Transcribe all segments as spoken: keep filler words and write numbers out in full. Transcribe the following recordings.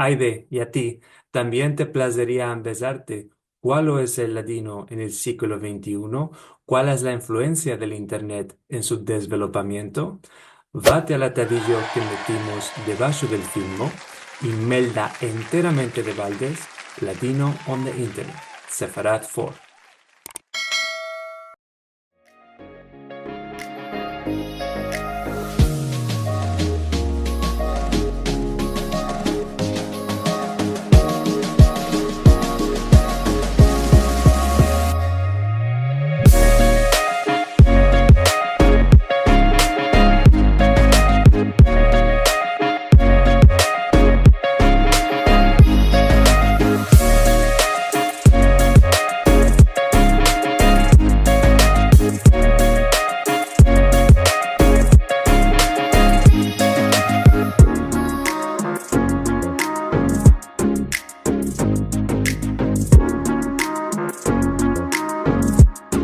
Hayde, i a ti, tambien te plazeria ambezarte kualo es el ladino en el siglo vente i uno? Kual es la influensia del Internet en su desvelopamiento? Vate al atadijo ke metimos debasho del filmo i melda enteramente de baldes Ladino on the Internet, Sefarad for.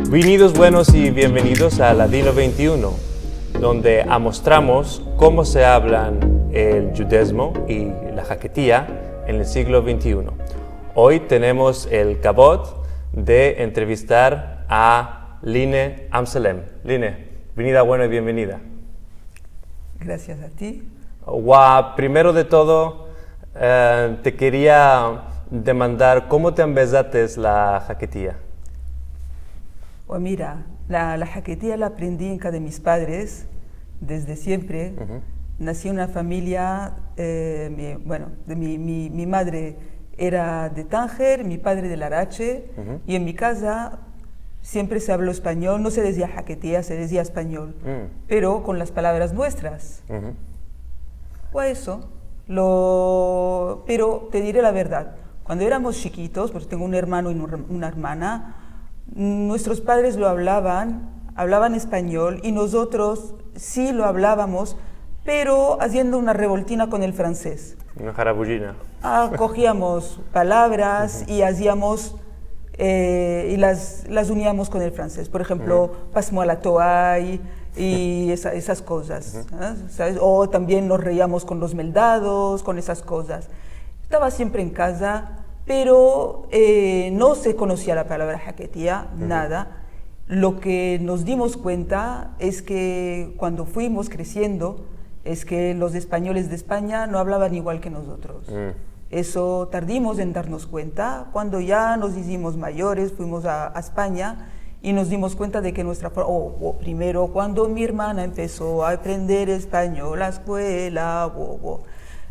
Venidos buenos i bienvenidos a Ladino vente i uno, donde amostramos komo se avlan el djudezmo i la haketia en el siglo vente i uno. Oy tenemos el kavod de entrevistar a Line Amselem. Line, venida buena i bienvenida. Grasias a ti. Wa, primero de todo, eh, te keria demandar komo te ambezates la haketia. Wa, mira, la, la haketia la aprendi en kaza de mis padres desde siempre. Nasi en una famiya, eh, mi, bueno, de mi, mi, mi madre era de Tanger, mi padre de Larache, i en mi kaza siempre se avlo espanyol, no se dezia haketia, se dezia espanyol, pero kon las palavras muestras. O a eso, lo, pero te dire la verdad, kuando eramos chikitos, porke tengo un ermano i un, una ermana, muestros padres lo avlavan, avlavan espanyol i mozotros si lo avlavamos, pero aziendo una revoltina kon el fransez. Una harabujina. Ah, kojiamos palavras i aziamos, eh, i las, las uniamos kon el fransez. Por enshemplo, pasmo a la toay i esa, esas kozas, eh, saves? O tambien mos reiamos kon los meldados, kon esas kozas. Estava siempre en kaza, pero, eh, no se konosia la palavra haketia, nada. Lo ke mos dimos kuenta es ke kuando fuimos kresiendo, es ke los espanyoles de Espanya no avlavan igual ke mozotros. Eso tardimos en darmos kuenta. Kuando ya mos izimos mayores, fuimos a, a Espanya i mos dimos kuenta de ke muestra for-, o, o primero, kuando mi ermana empeso a aprender espanyol, la eskuela, o, o,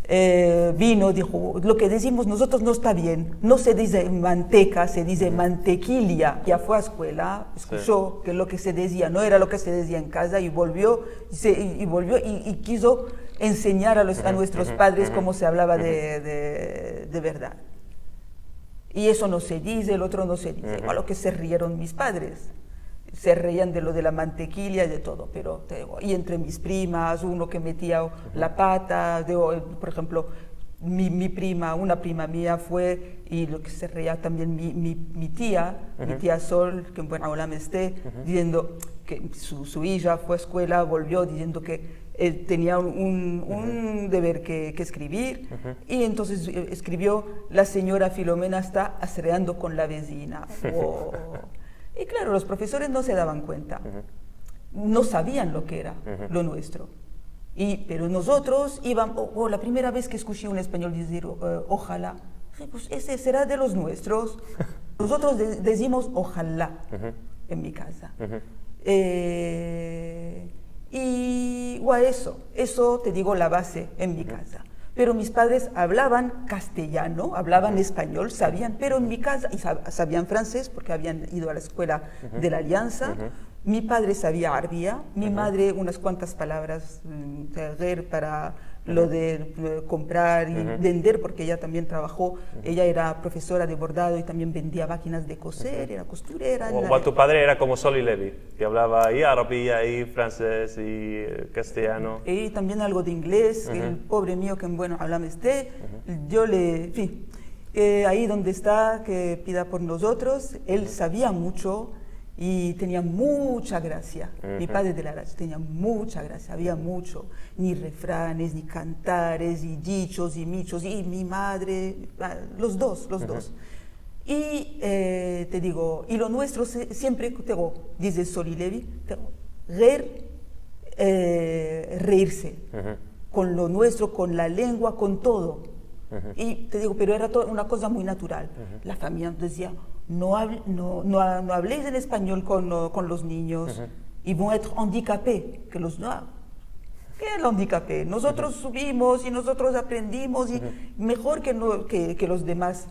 eh, vino, dijo, lo ke dezimos mozotros no esta bien, no se dize manteka, se dize mantekilia. Ya fue a eskuela, eskucho ke lo ke se dezia no era lo ke se dezia en kaza i volvio, se, i, i volvio i, i kizo ensenyar a los, a muestros padres komo se avlava de, de, de verdad. I eso no se dize, el otro no se dize. Igual lo ke se rieron mis padres. Se reian de lo de la mantekilia i de todo, pero te digo, i entre mis primas, uno ke metia la pata, de, por enshemplo, mi, mi prima, una prima mia fue, i lo ke se reia tambien mi, mi, mi tia, mi tia Sol, ke en buen olam este, diziendo ke su, su ija fue a eskuela, volvio diziendo ke el tenia un, un, un dever ke, ke eskrivir, i entonses, eh, eskrivio: "La senyora Filomena esta asreando kon la vezina". O, i klaro, los profesores no se davan kuenta, no savian lo ke era lo muestro. I, pero mozotros ivam-, o, o la primera vez ke eskuchi un espanyol dizir, eh, "Ojalá", dije, "Pues ese sera de los muestros". Mozotros de-, dezimos "Ojalá" en mi kaza. Eh, i, o a eso, eso te digo la baze en mi kaza. Pero mis padres avlavan kastelyano, avlavan espanyol, savian, pero en mi kaza, i sa-, savian fransez porke avian ido a la eskuela de la Aliansa. Mi padre savia arabia, mi madre unas kuantas palavras, mm, de ger para lo de, eh, komprar i vender, porke eya tambien travajo, eya era profesora de bordado i tambien vendia makinas de koser, era kosturera. O, o tu padre era komo Sol i Levi, ke avlava i arabia, i fransez, i, eh, kastelyano. I tambien algo de inglez, el povre mio, ke en buen olam este, yo le, en fin, eh, ayi donde esta, ke pida por mozotros, el savia muncho, I tenia mucha grasia. Mi padre de la Racha tenia mucha grasia, avia mucho, ni refranes, ni kantares, i dichos, i michos, i mi madre, ah, los dos, los dos. I, eh, te digo, i lo nuestro se- siempre, te digo, dize Soli Levi, te digo, rer, eh, reirse kon lo nuestro, kon la lengua, kon todo. I te digo, pero era to- una koza muy natural. La famiya dizia, no, habl- no, no, no avleis en espanyol kon, kon los ninyos, i von etre andikapes, ke los, no, ke el andikape? Nozotros suvimos i nozotros aprendimos i mejor ke, no- ke, ke los demas,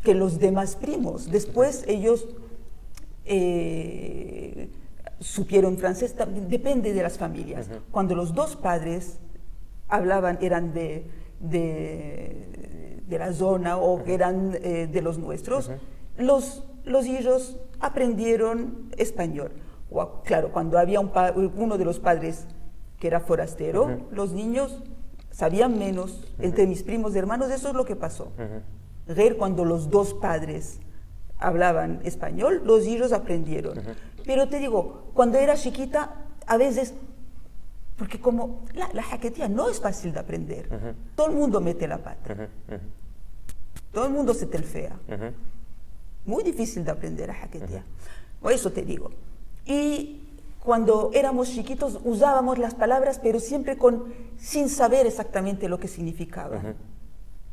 ke los demas primos. Despues eyos, eh, supieron franses, ta- depende de las famiyas. Kuando los dos padres avlavan, eran de, de, de la zona o ke eran, eh, de los nuestros, los, los ijos aprendieron espanyol. O, klaro, kuando avia un pa- uno de los padres ke era forastero, los ninyos savian menos. Entre mis primos ermanos, eso es lo ke paso. Rer kuando los dos padres avlavan espanyol, los ijos aprendieron. Pero te digo, kuando era shikita, a vezes, porke komo la, la haketia no es fasil de aprender. Todo el mundo mete la pata. Todo el mundo se telfea. Muy difisil de aprender a haketia. Por eso te digo. I kuando eramos shikitos, uzavamos las palavras, pero siempre kon, sin saver egzaktamente lo ke signifikava.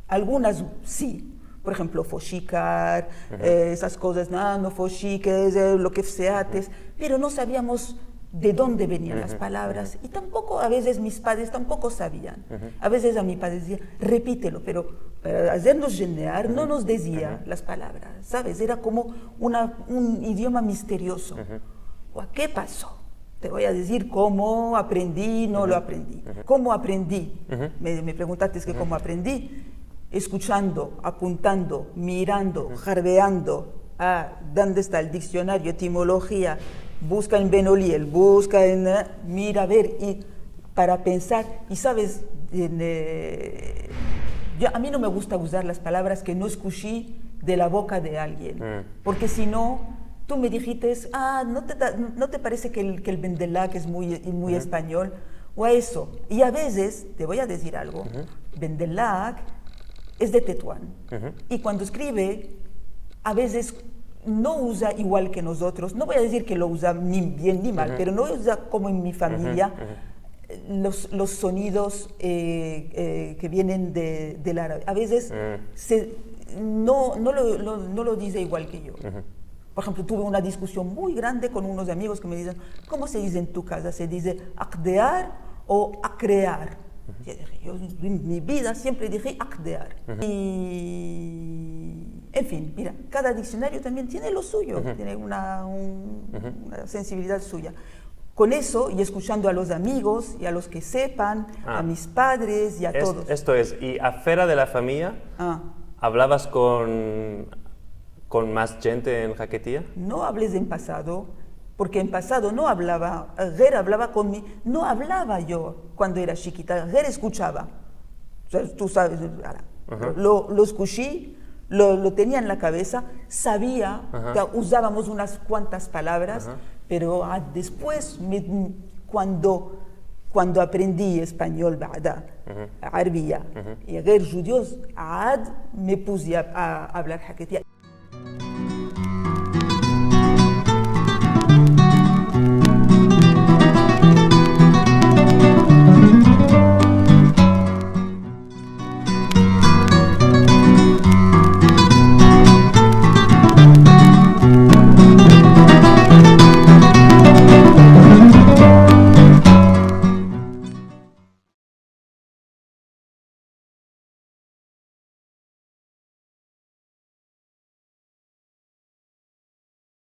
Algunas si. Por enshemplo, foshikar, eh, ezas kozas, no, no foshikes, eh, lo ke seates. Pero no saviamos de donde venian las palavras. I tampoko, a vezes, mis padres tampoko savian. A vezes a mi padre dizia, repitelo, pero, eh, azermos jenear no mos dizia las palavras, saves? Era komo una, un idioma misteriozo. O, ke paso? Te vo a dizir komo aprendi, no lo aprendi. Komo aprendi? Me, me preguntates ke komo aprendi. Eskuchando, apuntando, mirando, jarveando. A, donde esta el diksionario, etimolojia? Buska en Ben Oliel, buska en, eh, mira, ver, i para pensar. I saves, en, eh, yo, a mi no me gusta uzar las palavras ke no eskushi de la boka de alguien. Porke si no, tu me dijites, a, no te da- no te parese ke el, ke el Bendelak es muy, muy espanyol? O a eso. I a vezes, te vo a dizir algo, Bendelak es de Tetuan. I kuando eskrive, a vezes no uza igual ke mozotros. No vo a dizir ke lo uza ni bien ni mal, pero no uza komo en mi famiya, los, los sonidos, eh, eh, ke vienen de, del arabe. A vezes se- no, no lo, lo- no lo dize igual ke yo. Por enshemplo, tuve una diskusion muy grande kon unos amigos ke me dizen, komo se dize en tu kaza? Se dize akdear o akrear? Yo dije, yo en mi vida siempre dije akdear. I, en fin, mira, kada diksionario tambien tiene lo suyo, tiene una, un- una sensibilidad suya. Kon eso, i eskuchando a los amigos i a los ke sepan, a mis padres i a todos. Esto es, i afera de la famiya, avlavas kon, kon mas djente en haketia? No avles en pasado, porke en pasado no avlava, eh, Ger avlava kon mi- no avlava yo kuando era shikita, Ger eskuchava. O sea, tu saves, ara, lo, lo eskushi, lo, lo tenia en la kavesa, savia ke uzavamos unas kuantas palavras, pero, a, despues, me- kuando, kuando aprendi espanyol, bada, arbiya, i Ger djudios, ad me pusi a, a avlar haketia.